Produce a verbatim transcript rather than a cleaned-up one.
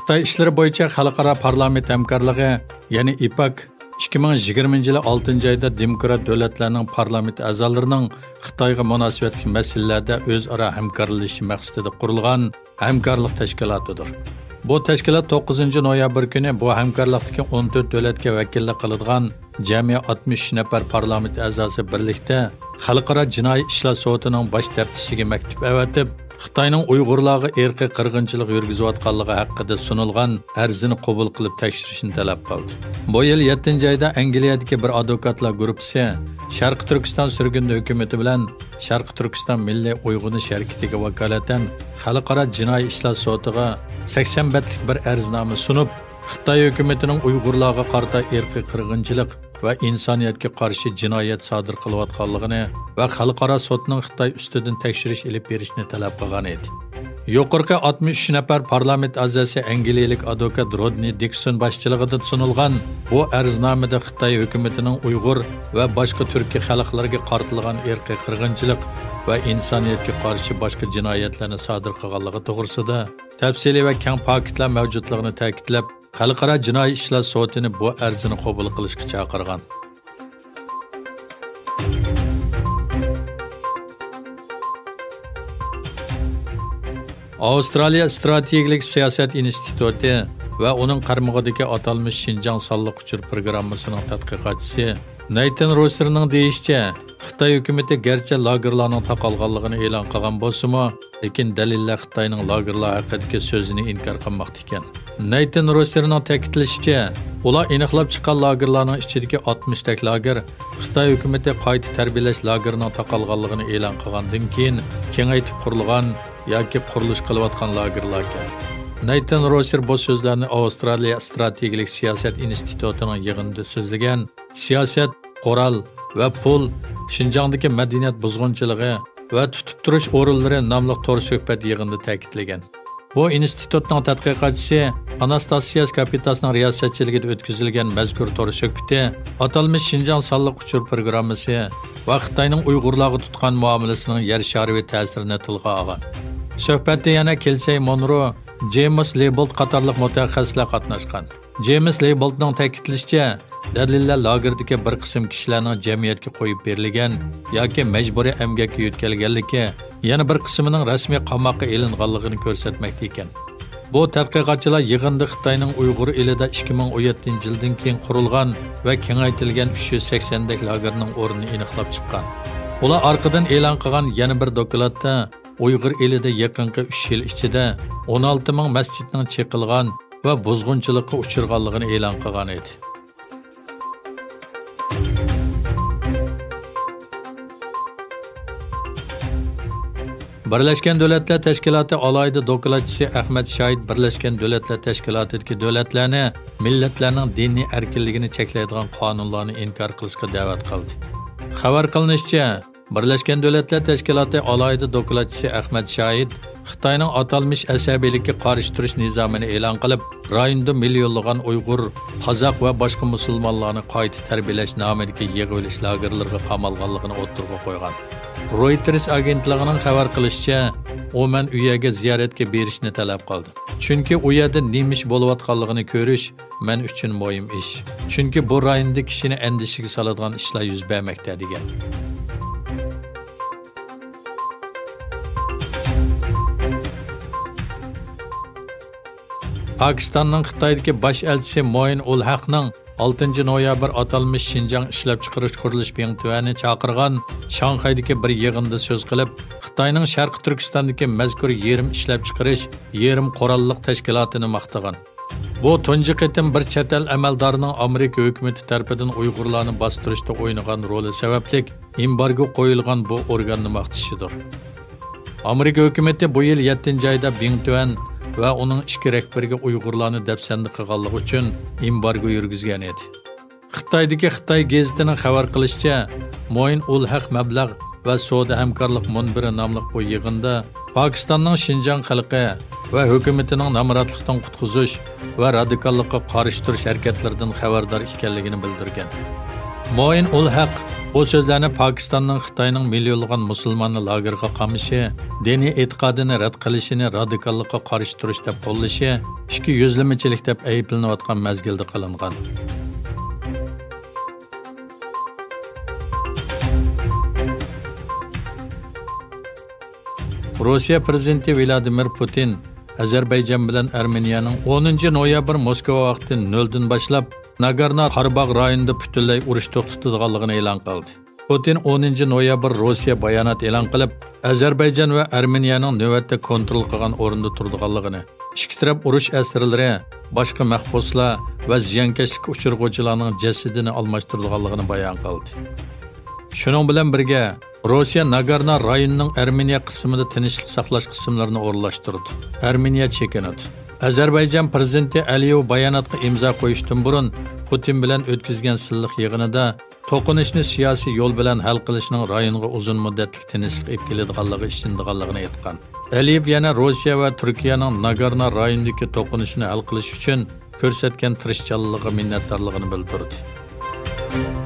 خىتاي ئىشلىرى بويىچە خەلقئارا پارلامېنت ھەمكارلىقى، يەنى ئىپاك، ئىككى مىڭ يىگىرمىنچى يىلى ئالتىنچى ئايدا دېموكرات دۆلەتلەرنىڭ پارلامېنت ئەزالىرىنىڭ خىتايغا مۇناسىۋەتلىك مەسىلىلەردە ئۆزئارا ھەمكارلىشىش مەقسىتىدە قۇرۇلغان ھەمكارلىق تەشكىلاتىدۇر. بۇ تەشكىلات توققۇزىنچى نويابىر كۈنى بۇ ھەمكارلىقتىكى ئون تۆت دۆلەتكە ۋەكىللىك قىلىدىغان جەمئىي ئاتمىش ئۈچ نەپەر پارلامېنت ئەزاسى بىرلىكتە خەلقئارا جىنايى ئىشلار سوتىنىڭ باش تەپتىشىگە مەكتۇپ ئەۋەتىپ، خىتاينىڭ ئۇيغۇرلارغا ئىرقىي قىرغىنچىلىق يۈرگۈزۈۋاتقانلىقى ھەققىدە سۇنۇلغان ئەرزنى قوبۇل قىلىپ تەكشۈرۈشنى تەلەپ قىلدى. بۇ يىل يەتتىنچى ئايدا ئەنگلىيەدىكى بىر ئادۋوكاتلار گۇرۇپپىسى شەرقىي تۈركىستان سۈرگۈندە ھۆكۈمىتى بىلەن شەرقىي تۈركىستان مىللىي ئويغىنىش ھەرىكىتىگە ۋاكالىتەن خەلقئارا جىنايى ئىشلار سوتىغا سەكسەن بەتلىك بىر ئەرزنامە سۇنۇپ، خىتاي ھۆكۈمىتىنىڭ ئۇيغۇرلارغا قارىتا ئىرقىي قىرغىنچىلىق ۋە ئىنسانىيەتكە قارشى جىنايەت سادىر قىلىۋاتقانلىقىنى ۋە خەلقئارا سوتنىڭ خىتاي ئۈستىدىن تەكشۈرۈش ئېلىپ بېرىشنى تەلەپ قىلغان ئىدى. يۇقىرىقى ئاتمىش ئۈچ نەپەر پارلامېنت ئەزاسى ئەنگلىيەلىك ئادۋوكات رودنى دىكسون باشچىلىقىدا سۇنۇلغان بۇ ئەرزنامىدە خىتاي ھۆكۈمىتىنىڭ ئۇيغۇر ۋە باشقا تۈركىي خەلقلەرگە قارىتىلغان ئىرقىي قىرغىنچىلىق ۋە ئىنسانىيەتكە قارشى باشقا جىنايەتلەرنى سادىر قىلغانلىقى توغرىسىدا تەپسىلىي ۋە كەڭ پاكىتلار مەۋجۇتلۇقىنى تەكىتلەپ، خەلقئارا جىنايى ئىشلار سوتىنى بۇ ئەرزنى قوبۇل قىلىشقا چاقىرغان. ئاۋسترالىيە ئىستراتېگىيەلىك سىياسەت ئىنستىتۇتى ۋە ئۇنىڭ قارمىقىدىكى ئاتالمىش شىنجاڭ سانلىق ئۇچۇر پىروگراممىسىنىڭ تەتقىقاتچىسى نەيتىن روسېرنىڭ دېيىشىچە، خىتاي ھۆكۈمىتى گەرچە لاگېرلارنىڭ تاقالغانلىقىنى ئېلان قىلغان بولسىمۇ، لېكىن دەلىللەر خىتاينىڭ لاگېرلار ھەققىدىكى سۆزىنى ئىنكار قىلماقتا ئىكەن. نەيتىن روسېرنىڭ تەكىتلىشىچە، ئۇلار ئېنىقلاپ چىققان لاگېرلارنىڭ ئىچىدىكى ئاتمىش تەك لاگېر خىتاي ھۆكۈمىتى قايتا تەربىيەلەش لاگېرىنىڭ تاقالغانلىقىنى ئېلان قىلغاندىن كېيىن كېڭەيتىپ قۇرۇلغان ياكى قۇرۇلۇش قىلىۋاتقان لاگېرلاركەن. نەيتىن روسېر بۇ سۆزلەرنى ئاۋسترالىيە ئىستراتېگىيەلىك سىياسەت ئىنستىتۇتىنىڭ يىغىنىدا سۆزلىگەن سىياسەت، قورال ۋە پۇل، شىنجاڭدىكى مەدەنىيەت بۇزغۇنچىلىقى ۋە تۇتۇپ تۇرۇش ئورۇنلىرى ناملىق تور سۆھبەت يىغىنىدا تەكىتلىگەن. بۇ ئىنستىتۇتنىڭ تەتقىقاتچىسى ئاناستاسىياس كاپىتاسنىڭ رىياسەتچىلىكىدە ئۆتكۈزۈلگەن مەزكۇر تور سۆھبىتى ئاتالمىش شىنجاڭ سانلىق ئۇچۇر پىروگراممىسى ۋە خىتاينىڭ ئۇيغۇرلارغا تۇتقان مۇئامىلىسىنىڭ يەر شارى تەسىرىنى تىلغا ئالغان. سۆھبەتتە يەنە كېلسەي مونرو، جېيمىس لېيبولت قاتارلىق مۇتەخەسسىسلەر قاتناشقان. جېيمىس لېيبولتنىڭ تەكىتلىشىچە، دەلىللەر لاگېردىكى بىر قىسىم كىشىلەرنىڭ جەمئىيەتكە قويۇپ بېرىلگەن ياكى مەجبۇرىي ئەمگەككە يۆتكەلگەنلىكى، يەنە بىر قىسمىنىڭ رەسمىي قاماققا ئېلىنغانلىقىنى كۆرسەتمەكتە ئىكەن. بۇ تەتقىقاتچىلار يىغىندا خىتاينىڭ ئۇيغۇر ئېلىدە ئىككى مىڭ ئون يەتتىنچى يىلدىن كېيىن قۇرۇلغان ۋە كېڭەيتىلگەن ئۈچ يۈز سەكسەندەك لاگېرنىڭ ئورنىنى ئېنىقلاپ چىققان. ئۇلار ئارقىدىن ئېلان قىلغان يەنە بىر دوكلاتتا ئۇيغۇر ئېلىدە يېقىنقى ئۈچ يىل ئىچىدە ئون ئالتە مىڭ مەسچىتنىڭ چېقىلغان ۋە بۇزغۇنچىلىققا ئۇچرىغانلىقىنى ئېلان قىلغان ئىدى. بىرلەشكەن دۆلەتلەر تەشكىلاتى ئالاھىدە دوكلاتچىسى ئەخمەت شاھىد بىرلەشكەن دۆلەتلەر تەشكىلاتىدىكى دۆلەتلەرنى مىللەتلەرنىڭ دىنىي ئەركىنلىكىنى چەكلەيدىغان قانۇنلارنى ئىنكار قىلىشقا دەۋەت قىلدى. خەۋەر قىلىنىشىچە، بىرلەشكەن دۆلەتلەر تەشكىلاتى ئالاھىدە دوكلاتچىسى ئەخمەت شاھىد خىتاينىڭ ئاتالمىش ئەسەبىيلىككە قارشى تۇرۇش نىزامىنى ئېلان قىلىپ، رايوندا مىليونلىغان ئۇيغۇر، قازاق ۋە باشقا مۇسۇلمانلارنى قايتا تەربىيەلەش نامىدىكى يىغىۋېلىش لاگېرلىرىغا قامالغانلىقىنى ئوتتۇرىغا قويغان. رويتېرس ئاگېنتلىقىنىڭ خەۋەر قىلىشىچە، ئۇ مەن ئۇ يەرگە زىيارەتكە بېرىشنى تەلەپ قىلدىم. چۈنكى ئۇ يەردە نېمە ئىش بولۇۋاتقانلىقىنى كۆرۈش مەن ئۈچۈن مۇھىم ئىش. چۈنكى بۇ رايوندا كىشىنى ئەندىشىگە سالىدىغان ئىشلار يۈز بەرمەكتە، دېگەن. پاكىستاننىڭ خىتايدىكى باش ئەلچىسى موئىن ئۇل ھەقنىڭ ئالتىنچى نويابىر ئاتالمىش شىنجاڭ ئىشلەپچىقىرىش قۇرۇلۇش بىڭتۈەنى چاقىرغان شاڭخەيدىكى بىر يىغىندا سۆز قىلىپ، خىتاينىڭ شەرقىي تۈركىستاندىكى مەزكۇر يېرىم ئىشلەپچىقىرىش، يېرىم قوراللىق تەشكىلاتىنى ماختىغان. بۇ تۇنجى قېتىم بىر چەت ئەل ئەمەلدارىنىڭ ئامېرىكا ھۆكۈمىتى تەرىپىدىن ئۇيغۇرلارنى باستۇرۇشتا ئوينىغان رولى سەۋەبلىك ئېمبارگو قويۇلغان بۇ ئورگاننى ماختىشىدۇر. ئامېرىكا ھۆكۈمىتى بۇ يىل يەتتىنچى ئايدا بىڭ تۈەن ۋە ئۇنىڭ ئىككى رەھبىرىگە ئۇيغۇرلارنى دەپسەندە قىلغانلىقى ئۈچۈن ئېمبارگو يۈرگۈزگەن ئىدى. خىتايدىكى خىتاي گېزىتىنىڭ خەۋەر قىلىشىچە، موئىن ئۇل ھەق مەبلەغ ۋە سودا ھەمكارلىق مۇنبىرى ناملىق بۇ يىغىندا پاكىستاننىڭ شىنجاڭ خەلقى ۋە ھۆكۈمىتىنىڭ نامراتلىقتىن قۇتقۇزۇش ۋە رادىكاللىققا قارشى تۇرۇش ھەرىكەتلىرىدىن خەۋەردار ئىكەنلىكىنى بىلدۈرگەن. موئىن ئۇل ھەق بۇ سۆزلەرنى پاكىستاننىڭ خىتاينىڭ مىليونلىغان مۇسۇلماننى لاگېرغا قامىشى، دىنىي ئېتىقادىنى رەت قىلىشىنى رادىكاللىققا قارشى تۇرۇش دەپ قوللىشى، ئىككى يۈزلىمىچىلىك دەپ ئەيىبلىنىۋاتقان مەزگىلدە قىلىنغان. روسىيە پىرېزىدېنتى ۋلادىمىر پۇتىن ئەزەربەيجان بىلەن ئەرمېنىيەنىڭ ئونىنچى نويابىر موسكۋا ۋاقتى نۆلدىن باشلاپ ناگارنا قاراباغ رايونىدا پۈتۈنلەي ئۇرۇش توختىتىدىغانلىقىنى ئېلان قىلدى. پۇتىن ئونىنچى نويابىر روسىيە بايانات ئېلان قىلىپ، ئەزەربەيجان ۋە ئەرمېنىيەنىڭ نۆۋەتتە كونترول قىلغان ئورنىدا تۇرىدىغانلىقىنى، ئىككى تەرەپ ئۇرۇش ئەسىرلىرى، باشقا مەھبۇسلار ۋە زىيانكەشلىككە ئۇچرىغۇچىلارنىڭ جەسىتىنى ئالماشتۇرىدىغانلىقىنى بايان قىلدى. شۇنىڭ بىلەن بىرگە، روسىيە ناگارنا رايونىنىڭ ئەرمېنىيە قىسمىدا تىنچلىق ساقلاش قىسىملىرىنى ئورۇنلاشتۇرىدۇ. ئەرمېنىيە چېكىنىدۇ. ئەزەربەيجان پىرېزىدېنتى ئەلىيېۋ باياناتقا ئىمزا قويۇشتىن بۇرۇن پۇتىن بىلەن ئۆتكۈزگەن سىنلىق يىغىنىدا توقۇنۇشنى سىياسىي يول بىلەن ھەل قىلىشنىڭ رايونغا ئۇزۇن مۇددەتلىك تىنچلىق ئېلىپ كېلىدىغانلىقىغا ئىشىنىدىغانلىقىنى ئېيتقان. ئەلىيېۋ يەنە روسىيە ۋە تۈركىيەنىڭ ناگارنا رايونىدىكى توقۇنۇشنى ھەل قىلىش ئۈچۈن كۆرسەتكەن تىرىشچانلىقىغا مىننەتدارلىقىنى بىلدۈردى.